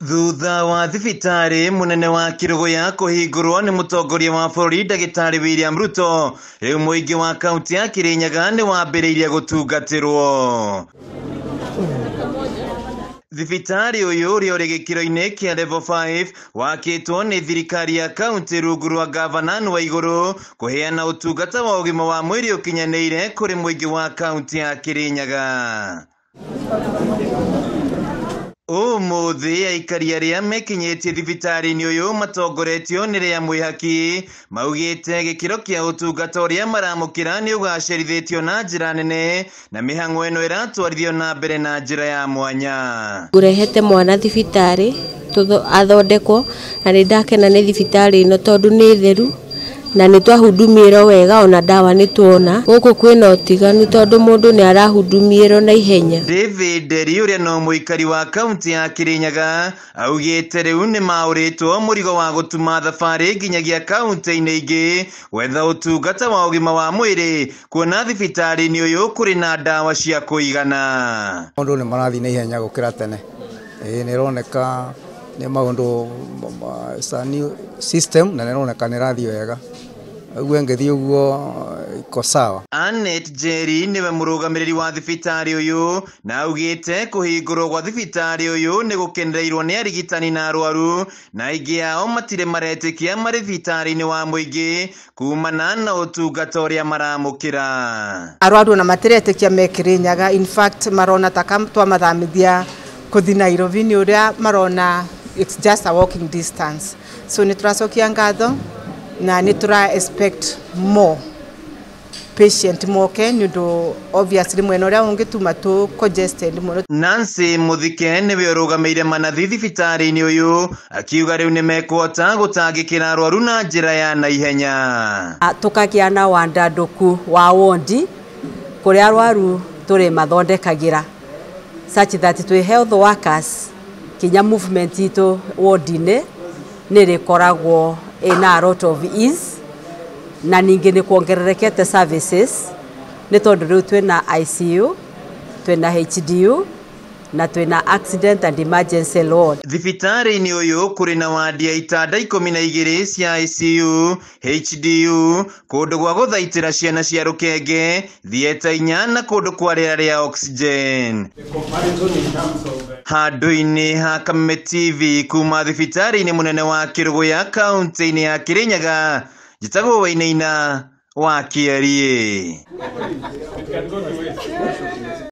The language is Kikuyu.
Thutha wa thibitarĩ mũnene wa Kĩrũgũya kũhingũrwo nĩ mũtongoria wa bũrũri ndagĩtarĩ William Ruto, rĩu mũingĩ wa kaunti ya Kĩrĩnyaga nĩ wambĩrĩirie gũtungatĩrwo. Thibitarĩ ũyũ ũrĩa ũrĩ gĩkĩro-inĩ kĩa level 5 wakĩtwo nĩ thirikari ya kaunti rungu rwa gavana Waigũrũ kũheana ũtungata wa ũgima wa mwĩrĩ ũkinyanĩire kũrĩ mũingĩ wa kaunti ya Kĩrĩnyaga. Ũmũthĩ aikari arĩa mekinyĩtie thibitarĩ-inĩ ũyũ matongoretio nĩ Rĩa Mwĩhaki maugĩte gĩkĩro kĩa ũtungata ũrĩa maramũkĩra nĩ ũgacĩrithĩtio na njĩra nene na mĩhang'o ĩno ĩratwarithio na mbere na njĩra ya mwanya. Ngũrehete mwana thibitarĩ athondekwo na nĩ ndakena nĩ thibitarĩ ĩno tondũ nĩ theru na nĩ twahudumirwo wega ona ndawa nĩ tuona. Gũkũ kwĩna ũtiganu tondũ mũndũ nĩ arahudumirwo na ihenya. David Nderi ũrĩa no mũikari wa kaunti ya Kĩrĩnyaga augĩte rĩu nĩ maũrĩtwo mũrigo wa gũtuma thabarĩ nginyagia kaunti-inĩ ingĩ gwetha ũtungata wa ũgima wa mwĩrĩ kuona thibitarĩ-inĩ ũyũ kũrĩ na ndawa cia kũigana. Maũndũ nĩ marathiĩ na ihenya gũkĩra tene. Ĩĩ nĩ ĩroneka nĩ maũndũ new system na nĩ ĩroneka nĩ ĩrathiĩ wega. Ũguo ĩngĩthiĩ ũguo iko sawa. Annette Njeri nĩwe mũrũgamĩrĩri wa thibitarĩ ũyũ na augĩte kũhingũrwo gwa thibitarĩ ũyũ nĩ gũkenereirwo nĩ arigitani na arwaru na aingĩ ao matirĩ maretĩkia marĩ thibitarĩ-inĩ wa mũingĩ kumana na ũtungata ũrĩa maramũkĩra. Arwaru ona matiretĩkia me Kĩrĩnyaga, in fact marona ta twamathamithia kũthi Nairobi nĩ ũrĩa marona it's just a walking distance. So nĩ tũracokia ngatho na nĩ tũra expect more patient moke nĩ ũndũ obviously mwena ũrĩa ũngĩ tuma tũ congested mũno. Nancy Muthike nĩwe ũrũgamĩire manathi thibitarĩ-inĩ ũyũ akiuga rĩu nĩ mekũhota gũtangĩkĩra arwaru na njĩra ya naihenya. Tũkagĩa na wandandũku wa wondi kũrĩa arwaru tũrĩ mathondekagĩra such that twĩ health workers kinya movement itũ wondi-inĩ nĩ ĩrĩkoragwo ĩna a lot of ease na ningĩ nĩ kuongererekete services nĩ tondũ rĩu twĩna ICU, twĩna HDU na twĩna accident and emergency ward. Thibitarĩ-inĩ ũyũ kũrĩ na wandi ya itanda 12 cia ICU, HDU, kũndũ gwa gũthaitĩra ciana cia rũkenge, thieta 4 na kũndũ kwa rĩera rĩa oxygen. Handũ-inĩ ha Kameme TV kuma thibitarĩ-inĩ mũnene wa Kĩrũgũya kaunti-inĩ ya Kĩrĩnyaga, njĩtagwo Wainaina wa Kĩeriĩ.